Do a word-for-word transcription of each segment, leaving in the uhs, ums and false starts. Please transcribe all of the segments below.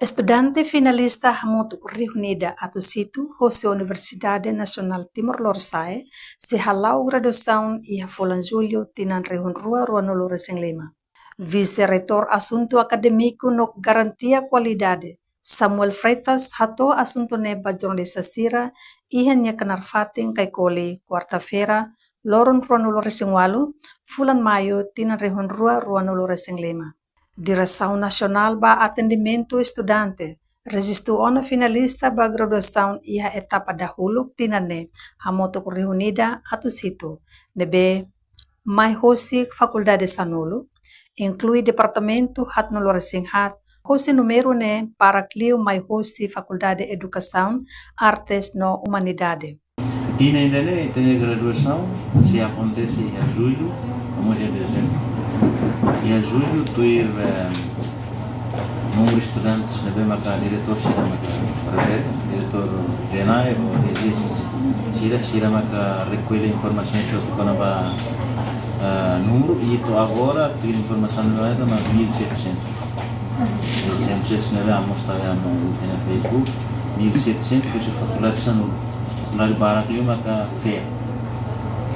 Estudante finalista hamutuk rihun ida atus hitu hosi Universidade Nasionál Timor Lorosa'e sei hala'o graduasaun iha fulan Jullu tinan rihun rua ruanulu resin lima. Vise-Reitór Asuntu Akadémiku no Garantia Kualidade, Samuel Freitas, hato'o asuntu ne'e ba jornalista sira iha nia knaar fatin Kaikoli, kuarta-feira, loron ruanulu resin ualu, fulan Maiu, tinan rihun rua ruanulu resin lima. Diresaun Nasionál ba Atendimentu Estudante rejistu ona finalista ba graduasaun iha etapa dahuluk tinan ne'e hamutuk rihun ida atus hitu, ne'ebé mai hosi fakuldade sanulu, inklui departamentu haatnulu resin haat, hosi númeru ne'e barak liu mai hosi Fakuldade Edukasaun, Artes no Umanidade. Tinan ida-ne'e, tinan graduasaun sei akontese iha Jullu, vamos dizer, dezembro. Iha Jullu tuir, eh, númeru estudantes ne'ebé maka diretór sira maka refere, diretór DNAE ou DGESE sira, sira maka rekolla informasaun sira kona-ba, eh, númeru, i to'o agora tuir informasaun ne'ebé maka mil e setecentos. Mil e setecentos ne'ebé amostra iha no iha Facebook, mil e setecentos husi fakuldade sanulu. Fakuldade barak liu maka FEA.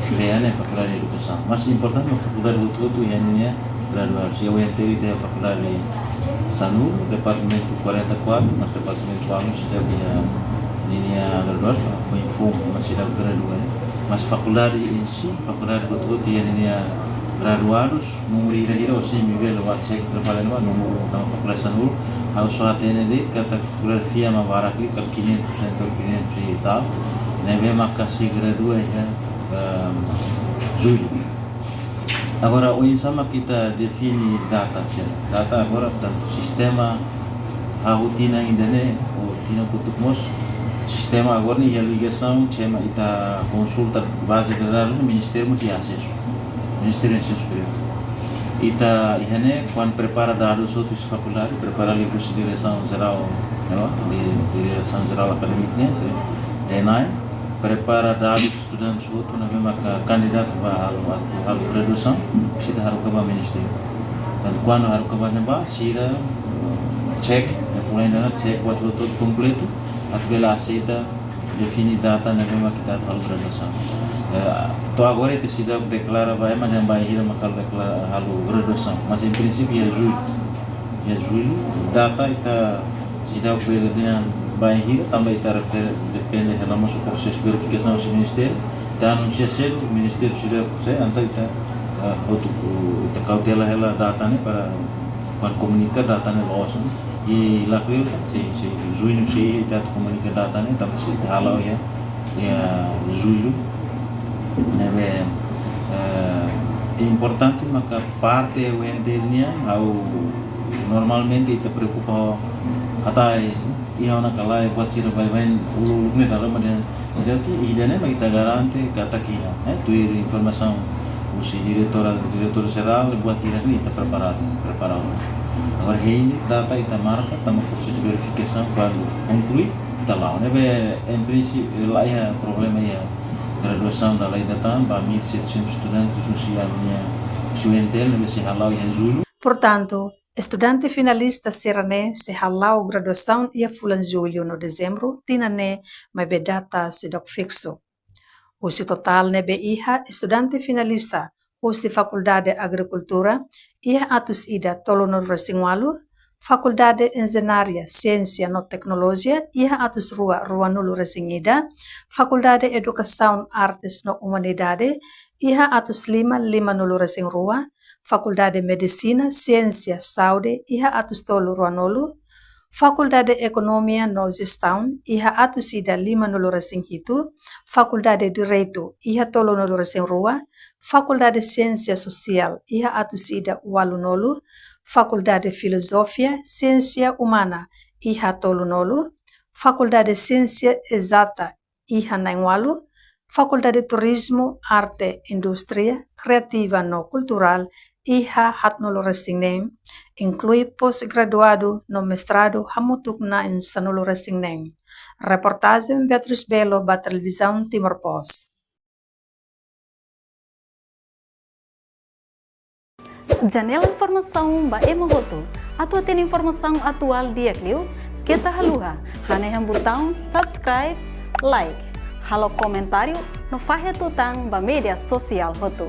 FEA ne'e Fakuldade Edukasaun. Mas importante mak fakuldade hotu-hotu iha ninia graduadu. Se UNTL iha fakuldade sanulu, departamentu quarenta e quatro, mas departamentu balu seidauk iha ninia graduadu, foin foun, mas seidauk gradua, ne'e. Mas fakuldade em si, fakuldade hotu-hotu iha ninia graduadus, númeru hira-hira, ou se imi bele WhatsApp, prepara no númeru, tanba fakuldade sanulu, ha'u só hatene de'it katak fakuldade FEA mak barak liu, kala quinhentos, cento, quinhentos e tal, ne'ebé maka sei gradua iha, ehm, Jullu. Agora, oinsá mak ita define data, se data agora, tantu sistema, hahú tinan ida-ne'e, ou tinan kotuk mós, sistema agora ne'e iha ligasaun, se mak ita konsulta baze de dadus, Ministériu mós iha asesu. Ministériu Ensinu Superiór. Ita iha ne'e, kuandu prepara dadus hotu husi fakuldade, prepara liuhusi Diresaun Jerál, ne'e, di, Diresaun Jerál Akadémika nian, se, DNAE, prepara dadus estudantes hotu ne'ebé maka kandidatu ba halo, halo graduasaun, sira haruka ba ministériu. Tantu kuandu haruka ba ne'ebá, sira, eh, cek, ya, fulan ida-ne'e cek buat hotu kompletu, atu bele aseita define data ne'ebé maka ita atu halo graduasaun. Eh, to'o agora ita seidauk deklara ba ema dehan bainhira maka deklara halo graduasaun. Mas em princípio iha Jullu. Iha Jullu, data ita seidauk bele dehan bainhira, tanba ita refere, depende hela mós prosesu verifikasaun husi ministériu. Ita anunsia sedu, ministériu seidauk, se, entaun ita, eh, hotu, ita kautela hela data ne'e para, para komunika data ne'e loos. I lakleur, se, se Jullu sei ita komunika data ne'e, tanba sei ita hala'o iha, iha Jullu. Ne'ebé, eh, importante maka parte UNTL nian, ha'u normalmente ita preokupa ho hatais, iha ona ka lae, buat sira baibain uluk-uluk ne'e dala mak dehan. Jadi ida-ne'e mak ita garante katak iha, eh, tuir informasaun husi diretora, diretór jerál, buat sira-ne'e ita prepara, prepara. Agora hein data ita marka, tanba prosesu verifikasaun kuandu konklui, ita la'o. Ne'ebé em princípio la iha problema iha graduasaun dala ida tan, ba mil e setecentos estudantes husi ami-nia, husi UNTL, ne'ebé sei hala'o iha Jullu. Portantu, estudante finalista sira-ne'e sei hala'o graduasaun iha fulan Jullu no Dezembru tinan ne'e, maibé data seidauk fiksu. Husi totál ne'ebé iha, estudante finalista husi Fakuldade Agrikultura iha atus ida tolunulu resin ualu, Fakuldade Enjeñaria Siénsia no Teknolojia iha atus rua ruanulu resin ida, Fakuldade Edukasaun, Artes no Umanidade iha atus lima limanulu resin rua, Fakuldade Medisina Siénsia Saúde iha atus tolu ruanulu, Fakuldade Ekonomia no Jestaun iha atus ida limanulu resin hitu, Fakuldade Direitu iha tolunulu resin rua, Fakuldade Siénsia Sosiál iha atus ida ualunulu, Fakuldade Filozofia Siénsia Umana iha tolunulu, Fakuldade Siénsia Ezata iha nainualu, Fakuldade Turizmu, Arte, Indústria Kriativa no Kulturál iha haatnulu resin neen, inklui pós-graduadu no mestradu hamutuk na'in sanulu resin neen. Reportajen Beatriz Belo ba Televizaun Timor Post. Janela informasaun ba ema hotu. Atu hatene informasaun atuál di'ak liu, keta haluha hanehan butaun subscribe, like, halo komentáriu no fahe tutan ba média sosiál hotu.